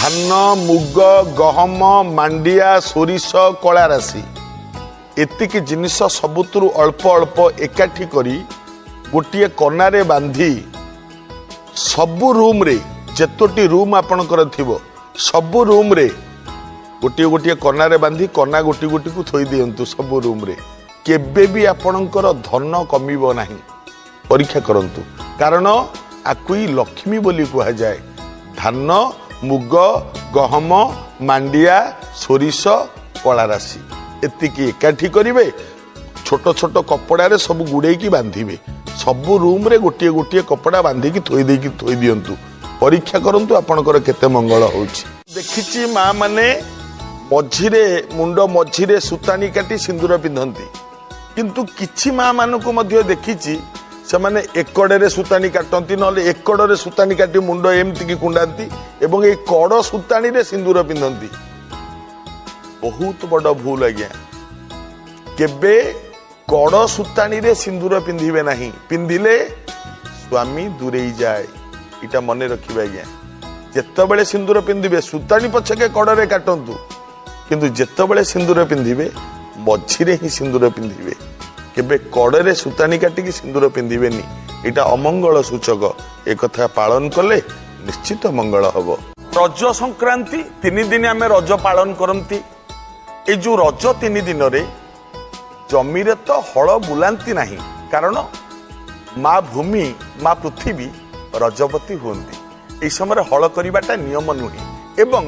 ଧାନ, ମୁଗ, ଗହମ, ମାଣ୍ଡିଆ, ସୋରିଷ, କଳା ରାଶି, ଏତିକି ଜିନିଷ ସବୁଥିରୁ ଅଳ୍ପ ଅଳ୍ପ ଏକାଠି କରି ଗୋଟିଏ କନାରେ ବାନ୍ଧି ସବୁ ରୁମ୍ରେ, ଯେତୋଟି ରୁମ୍ ଆପଣଙ୍କର ଥିବ, ସବୁ ରୁମ୍ରେ ଗୋଟିଏ ଗୋଟିଏ କନାରେ ବାନ୍ଧି କନା ଗୋଟି ଗୋଟିକୁ ଥୋଇ ଦିଅନ୍ତୁ ସବୁ ରୁମ୍ରେ। କେବେ ବି ଆପଣଙ୍କର ଧନ କମିବ ନାହିଁ, ପରୀକ୍ଷା କରନ୍ତୁ। କାରଣ ଆକୁ ହିଁ ଲକ୍ଷ୍ମୀ ବୋଲି କୁହାଯାଏ। ଧାନ, ମୁଗ, ଗହମ, ମାଣ୍ଡିଆ, ସୋରିଷ, କଳା ରାଶି, ଏତିକି ଏକାଠି କରିବେ, ଛୋଟ ଛୋଟ କପଡ଼ାରେ ସବୁ ଗୁଡ଼େଇକି ବାନ୍ଧିବେ। ସବୁ ରୁମ୍ରେ ଗୋଟିଏ ଗୋଟିଏ କପଡ଼ା ବାନ୍ଧିକି ଥୋଇ ଦେଇକି ଥୋଇ ଦିଅନ୍ତୁ। ପରୀକ୍ଷା କରନ୍ତୁ ଆପଣଙ୍କର କେତେ ମଙ୍ଗଳ ହେଉଛି। ଦେଖିଛି ମା ମାନେ ମଝିରେ, ମୁଣ୍ଡ ମଝିରେ ସୂତାଣି କାଟି ସିନ୍ଦୁର ପିନ୍ଧନ୍ତି। କିନ୍ତୁ କିଛି ମା ମାନଙ୍କୁ ମଧ୍ୟ ଦେଖିଛି, ସେମାନେ ଏକଡ଼ରେ ସୂତାଣି କାଟନ୍ତି, ନହେଲେ ଏକଡ଼ରେ ସୂତାଣି କାଟି ମୁଣ୍ଡ ଏମିତିକି କୁଣ୍ଡାନ୍ତି ଏବଂ ଏଇ କଡ଼ ସୂତାଣିରେ ସିନ୍ଦୁର ପିନ୍ଧନ୍ତି। ବହୁତ ବଡ଼ ଭୁଲ ଆଜ୍ଞା। କେବେ କଡ଼ ସୂତାଣିରେ ସିନ୍ଦୁର ପିନ୍ଧିବେ ନାହିଁ। ପିନ୍ଧିଲେ ସ୍ୱାମୀ ଦୂରେଇ ଯାଏ, ଏଇଟା ମନେ ରଖିବେ ଆଜ୍ଞା। ଯେତେବେଳେ ସିନ୍ଦୁର ପିନ୍ଧିବେ, ସୂତାଣି ପଛକେ କଡ଼ରେ କାଟନ୍ତୁ, କିନ୍ତୁ ଯେତେବେଳେ ସିନ୍ଦୁର ପିନ୍ଧିବେ, ମଝିରେ ହିଁ ସିନ୍ଦୁର ପିନ୍ଧିବେ। କେବେ କଡ଼ରେ ସୂତାଣି କାଟିକି ସିନ୍ଦୁର ପିନ୍ଧିବେନି, ଏଇଟା ଅମଙ୍ଗଳ ସୂଚକ। ଏ କଥା ପାଳନ କଲେ ନିଶ୍ଚିତ ମଙ୍ଗଳ ହବ। ରଜ ସଂକ୍ରାନ୍ତି 3 ଦିନ ଆମେ ରଜ ପାଳନ କରନ୍ତି। ଏଇ ଯୋଉ ରଜ 3 ଦିନରେ ଜମିରେ ତ ହଳ ବୁଲାନ୍ତି ନାହିଁ, କାରଣ ମା ଭୂମି, ମା ପୃଥିବୀ ରଜବତୀ ହୁଅନ୍ତି। ଏହି ସମୟରେ ହଳ କରିବାଟା ନିୟମ ନୁହେଁ। ଏବଂ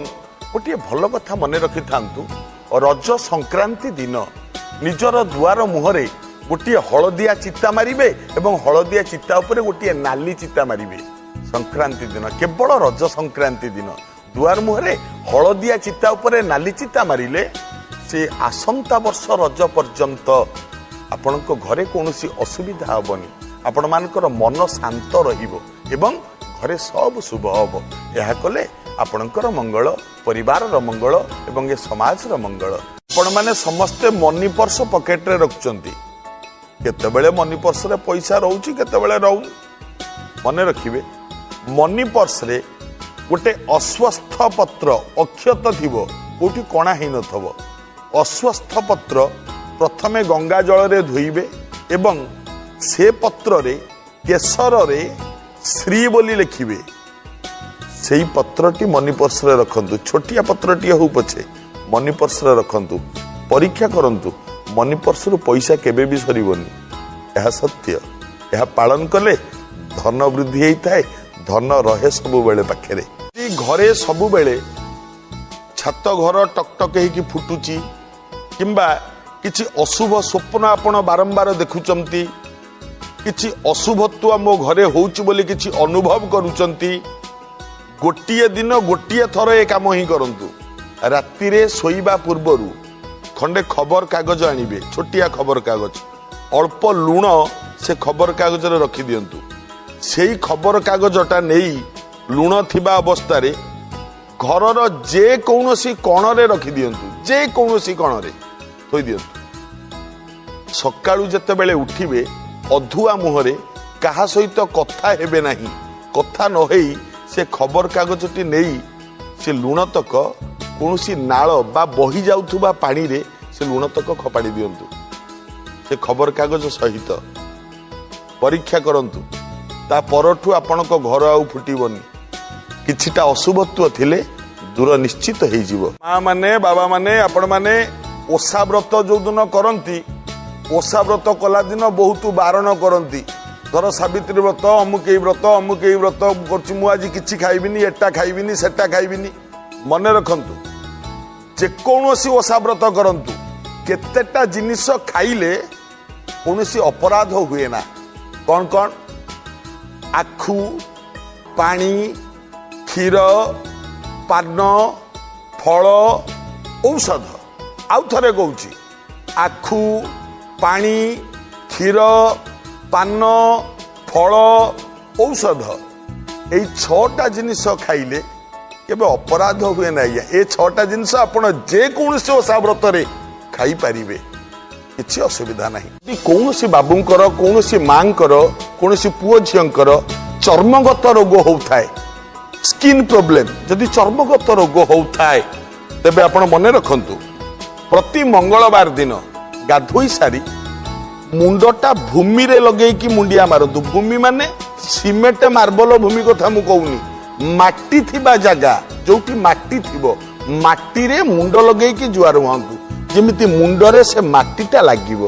ଗୋଟିଏ ଭଲ କଥା ମନେ ରଖିଥାନ୍ତୁ, ରଜ ସଂକ୍ରାନ୍ତି ଦିନ ନିଜର ଦୁଆର ମୁହଁରେ ଗୋଟିଏ ହଳଦିଆ ଚିତା ମାରିବେ ଏବଂ ହଳଦିଆ ଚିତା ଉପରେ ଗୋଟିଏ ନାଲି ଚିତା ମାରିବେ। ସଂକ୍ରାନ୍ତି ଦିନ, କେବଳ ରଜ ସଂକ୍ରାନ୍ତି ଦିନ ଦୁଆର ମୁହଁରେ ହଳଦିଆ ଚିତା ଉପରେ ନାଲି ଚିତା ମାରିଲେ ସେ ଆସନ୍ତା ବର୍ଷ ରଜ ପର୍ଯ୍ୟନ୍ତ ଆପଣଙ୍କ ଘରେ କୌଣସି ଅସୁବିଧା ହେବନି। ଆପଣମାନଙ୍କର ମନ ଶାନ୍ତ ରହିବ ଏବଂ ଘରେ ସବୁ ଶୁଭ ହେବ। ଏହା କଲେ ଆପଣଙ୍କର ମଙ୍ଗଳ, ପରିବାରର ମଙ୍ଗଳ ଏବଂ ଏ ସମାଜର ମଙ୍ଗଳ। ଆପଣମାନେ ସମସ୍ତେ ମନି ପର୍ସ ପକେଟରେ ରଖୁଛନ୍ତି। କେତେବେଳେ ମନି ପର୍ସରେ ପଇସା ରହୁଛି, କେତେବେଳେ ରହୁନି। ମନେ ରଖିବେ, ମନି ପର୍ସରେ ଗୋଟେ ଅଶ୍ୱତ୍ଥ ପତ୍ର, ଅକ୍ଷତ ଥିବ, କୋଉଠି କଣା ହେଇନଥିବ। ଅଶ୍ୱତ୍ଥ ପତ୍ର ପ୍ରଥମେ ଗଙ୍ଗା ଜଳରେ ଧୋଇବେ ଏବଂ ସେ ପତ୍ରରେ କେଶରରେ ଶ୍ରୀ ବୋଲି ଲେଖିବେ। ସେଇ ପତ୍ରଟି ମନି ପର୍ସରେ ରଖନ୍ତୁ। ଛୋଟିଆ ପତ୍ରଟିଏ ହଉ ପଛେ ମନି ପର୍ସରେ ରଖନ୍ତୁ। ପରୀକ୍ଷା କରନ୍ତୁ, ମନି ପର୍ସରୁ ପଇସା କେବେ ବି ସରିବନି। ଏହା ସତ୍ୟ। ଏହା ପାଳନ କଲେ ଧନ ବୃଦ୍ଧି ହେଇଥାଏ, ଧନ ରହେ ସବୁବେଳେ ପାଖରେ। ଯଦି ଘରେ ସବୁବେଳେ ଛାତ ଘର ଟକ୍ ଟକ୍ ହେଇକି ଫୁଟୁଛି କିମ୍ବା କିଛି ଅଶୁଭ ସ୍ୱପ୍ନ ଆପଣ ବାରମ୍ବାର ଦେଖୁଛନ୍ତି, କିଛି ଅଶୁଭତ୍ୱ ମୋ ଘରେ ହଉଛି ବୋଲି କିଛି ଅନୁଭବ କରୁଛନ୍ତି, ଗୋଟିଏ ଦିନ ଗୋଟିଏ ଥର ଏ କାମ ହିଁ କରନ୍ତୁ। ରାତିରେ ଶୋଇବା ପୂର୍ବରୁ ଖଣ୍ଡେ ଖବର କାଗଜ ଆଣିବେ, ଛୋଟିଆ ଖବର କାଗଜ। ଅଳ୍ପ ଲୁଣ ସେ ଖବର କାଗଜରେ ରଖିଦିଅନ୍ତୁ। ସେଇ ଖବର କାଗଜଟା ନେଇ ଲୁଣ ଥିବା ଅବସ୍ଥାରେ ଘରର ଯେକୌଣସି କଣରେ ରଖିଦିଅନ୍ତୁ। ଯେକୌଣସି କଣରେ ଥୋଇ ଦିଅନ୍ତୁ। ସକାଳୁ ଯେତେବେଳେ ଉଠିବେ, ଅଧୁଆ ମୁହଁରେ କାହା ସହିତ କଥା ହେବେ ନାହିଁ। କଥା ନ ହେଇ ସେ ଖବର କାଗଜଟି ନେଇ ସେ ଲୁଣତକ କୌଣସି ନାଳ ବା ବହି ଯାଉଥିବା ପାଣିରେ ସେ ଲୁଣତକ ଫୋପାଡ଼ି ଦିଅନ୍ତୁ ସେ ଖବର କାଗଜ ସହିତ। ପରୀକ୍ଷା କରନ୍ତୁ, ତା ପରଠୁ ଆପଣଙ୍କ ଘର ଆଉ ଫୁଟିବନି। କିଛିଟା ଅଶୁଭତ୍ୱ ଥିଲେ ଦୂର ନିଶ୍ଚିତ ହେଇଯିବ। ମା ମାନେ, ବାବା ମାନେ, ଆପଣମାନେ ଓଷା ବ୍ରତ ଯୋଉଦିନ କରନ୍ତି, ଓଷା ବ୍ରତ କଲା ଦିନ ବହୁତ ବାରଣ କରନ୍ତି। ଧର ସାବିତ୍ରୀ ବ୍ରତ, ଅମୁକେଇ ବ୍ରତ, ଅମୁକେଇ ବ୍ରତ କରୁଛି ମୁଁ, ଆଜି କିଛି ଖାଇବିନି, ଏଟା ଖାଇବିନି, ସେଟା ଖାଇବିନି। ମନେ ରଖନ୍ତୁ, ଯେକୌଣସି ଓଷା ବ୍ରତ କରନ୍ତୁ, କେତେଟା ଜିନିଷ ଖାଇଲେ କୌଣସି ଅପରାଧ ହୁଏ ନା। କ'ଣ କ'ଣ? ଆଖୁ, ପାଣି, କ୍ଷୀର, ପାନ, ଫଳ, ଔଷଧ। ଆଉ ଥରେ କହୁଛି, ଆଖୁ, ପାଣି, କ୍ଷୀର, ପାନ, ଫଳ, ଔଷଧ। ଏଇ ଛଅଟା ଜିନିଷ ଖାଇଲେ କେବେ ଅପରାଧ ହୁଏ ନା ଆଜ୍ଞା। ଏ ଛଅଟା ଜିନିଷ ଆପଣ ଯେକୌଣସି ଓଷା ବ୍ରତରେ ଖାଇପାରିବେ, କିଛି ଅସୁବିଧା ନାହିଁ। ଯଦି କୌଣସି ବାବୁଙ୍କର, କୌଣସି ମାଙ୍କର, କୌଣସି ପୁଅ ଝିଅଙ୍କର ଚର୍ମଗତ ରୋଗ ହଉଥାଏ, ସ୍କିନ୍ ପ୍ରୋବ୍ଲେମ, ଯଦି ଚର୍ମଗତ ରୋଗ ହଉଥାଏ, ତେବେ ଆପଣ ମନେ ରଖନ୍ତୁ, ପ୍ରତି ମଙ୍ଗଳବାର ଦିନ ଗାଧୋଇ ସାରି ମୁଣ୍ଡଟା ଭୂମିରେ ଲଗେଇକି ମୁଣ୍ଡିଆ ମାରନ୍ତୁ। ଭୂମି ମାନେ ସିମେଣ୍ଟ ମାର୍ବଲ ଭୂମି କଥା ମୁଁ କହୁନି, ମାଟି ଥିବା ଜାଗା, ଯୋଉଠି ମାଟି ଥିବ ମାଟିରେ ମୁଣ୍ଡ ଲଗେଇକି ଜୁହାର ହୁଅନ୍ତୁ, ଯେମିତି ମୁଣ୍ଡରେ ସେ ମାଟିଟା ଲାଗିବ।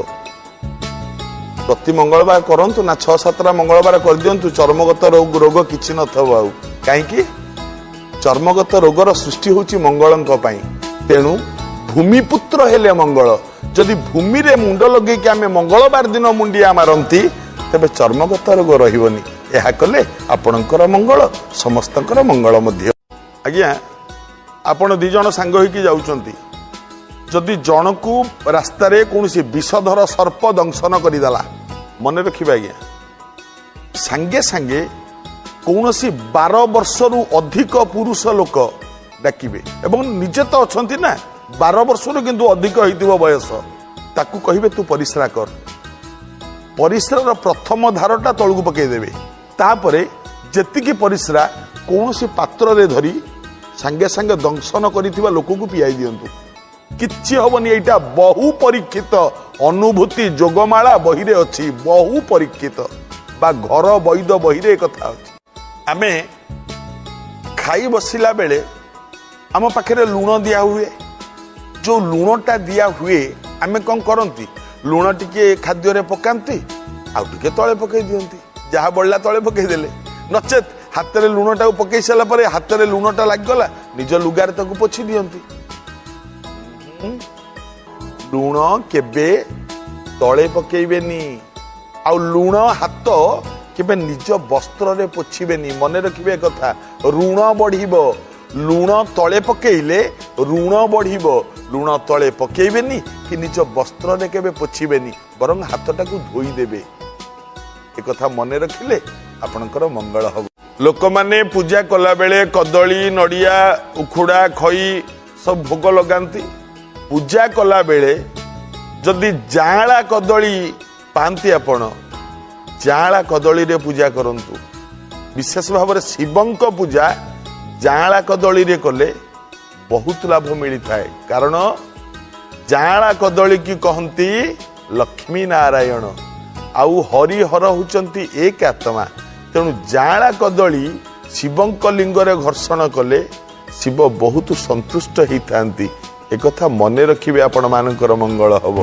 ପ୍ରତି ମଙ୍ଗଳବାର କରନ୍ତୁ ନା, 6-7ଟା ମଙ୍ଗଳବାର କରିଦିଅନ୍ତୁ, ଚର୍ମଗତ ରୋଗ କିଛି ନଥିବ ଆଉ। କାହିଁକି? ଚର୍ମଗତ ରୋଗର ସୃଷ୍ଟି ହେଉଛି ମଙ୍ଗଳଙ୍କ ପାଇଁ। ତେଣୁ ଭୂମିପୁତ୍ର ହେଲେ ମଙ୍ଗଳ। ଯଦି ଭୂମିରେ ମୁଣ୍ଡ ଲଗେଇକି ଆମେ ମଙ୍ଗଳବାର ଦିନ ମୁଣ୍ଡିଆ ମାରନ୍ତି, ତେବେ ଚର୍ମଗତ ରୋଗ ରହିବନି। ଏହା କଲେ ଆପଣଙ୍କର ମଙ୍ଗଳ, ସମସ୍ତଙ୍କର ମଙ୍ଗଳ ମଧ୍ୟ। ଆଜ୍ଞା, ଆପଣ ଦି ଜଣ ସାଙ୍ଗ ହେଇକି ଯାଉଛନ୍ତି, ଯଦି ଜଣକୁ ରାସ୍ତାରେ କୌଣସି ବିଷଧର ସର୍ପ ଦଂଶନ କରିଦେଲା, ମନେ ରଖିବେ ଆଜ୍ଞା, ସାଙ୍ଗେ ସାଙ୍ଗେ କୌଣସି 12 ବର୍ଷରୁ ଅଧିକ ପୁରୁଷ ଲୋକ ଡାକିବେ, ଏବଂ ନିଜେ ତ ଅଛନ୍ତି ନା, 12 ବର୍ଷରୁ କିନ୍ତୁ ଅଧିକ ହେଇଥିବ ବୟସ, ତାକୁ କହିବେ ତୁ ପରିସ୍ରା କର। ପରିସ୍ରାର ପ୍ରଥମ ଧାରଟା ତଳକୁ ପକେଇଦେବେ, ତାପରେ ଯେତିକି ପରିସ୍ରା କୌଣସି ପାତ୍ରରେ ଧରି ସାଙ୍ଗେ ସାଙ୍ଗେ ଦଂଶନ କରିଥିବା ଲୋକକୁ ପିଆଇ ଦିଅନ୍ତୁ, କିଛି ହବନି। ଏଇଟା ବହୁ ପରୀକ୍ଷିତ ଅନୁଭୂତି, ଯୋଗମାଳା ବହିରେ ଅଛି, ବହୁ ପରୀକ୍ଷିତ ବା ଘର ବୈଦ ବହିରେ ଏ କଥା ଅଛି। ଆମେ ଖାଇ ବସିଲା ବେଳେ ଆମ ପାଖରେ ଲୁଣ ଦିଆ ହୁଏ। ଯୋଉ ଲୁଣଟା ଦିଆ ହୁଏ, ଆମେ କଣ କରନ୍ତି? ଲୁଣ ଟିକେ ଖାଦ୍ୟରେ ପକାନ୍ତି, ଆଉ ଟିକେ ତଳେ ପକେଇ ଦିଅନ୍ତି, ଯାହା ବଳିଲା ତଳେ ପକେଇଦେଲେ। ନଚେତ୍ ହାତରେ ଲୁଣଟାକୁ ପକେଇ ସାରିଲା ପରେ ହାତରେ ଲୁଣଟା ଲାଗିଗଲା, ନିଜ ଲୁଗାରେ ତାକୁ ପୋଛି ଦିଅନ୍ତି। ଲୁଣ କେବେ ତଳେ ପକେଇବେନି, ଆଉ ଲୁଣ ହାତ କେବେ ନିଜ ବସ୍ତ୍ରରେ ପୋଛିବେନି। ମନେ ରଖିବେ କଥା, ଋଣ ବଢିବ। ଲୁଣ ତଳେ ପକେଇଲେ ଋଣ ବଢିବ। ଲୁଣ ତଳେ ପକେଇବେନି କି ନିଜ ବସ୍ତ୍ରରେ କେବେ ପୋଛିବେନି, ବରଂ ହାତଟାକୁ ଧୋଇଦେବେ। ଏକଥା ମନେ ରଖିଲେ ଆପଣଙ୍କର ମଙ୍ଗଳ ହବ। ଲୋକମାନେ ପୂଜା କଲା ବେଳେ କଦଳୀ, ନଡ଼ିଆ, ଉଖୁଡ଼ା, ଖଇ ସବୁ ଭୋଗ ଲଗାନ୍ତି। ପୂଜା କଲା ବେଳେ ଯଦି ଜାଆଁଳା କଦଳୀ ପାଆନ୍ତି, ଆପଣ ଜାଆଁଳା କଦଳୀରେ ପୂଜା କରନ୍ତୁ। ବିଶେଷ ଭାବରେ ଶିବଙ୍କ ପୂଜା ଜାଆଁଳା କଦଳୀରେ କଲେ ବହୁତ ଲାଭ ମିଳିଥାଏ, କାରଣ ଜାଆଁଳା କଦଳୀକି କହନ୍ତି ଲକ୍ଷ୍ମୀ ନାରାୟଣ, ଆଉ ହରିହର ହଉଛନ୍ତି ଏକ ଆତ୍ମା। ତେଣୁ ଜାଆଁଳା କଦଳୀ ଶିବଙ୍କ ଲିଙ୍ଗରେ ଘର୍ଷଣ କଲେ ଶିବ ବହୁତ ସନ୍ତୁଷ୍ଟ ହେଇଥାନ୍ତି। ଏକଥା ମନେ ରଖିବେ, ଆପଣମାନଙ୍କର ମଙ୍ଗଳ ହବ।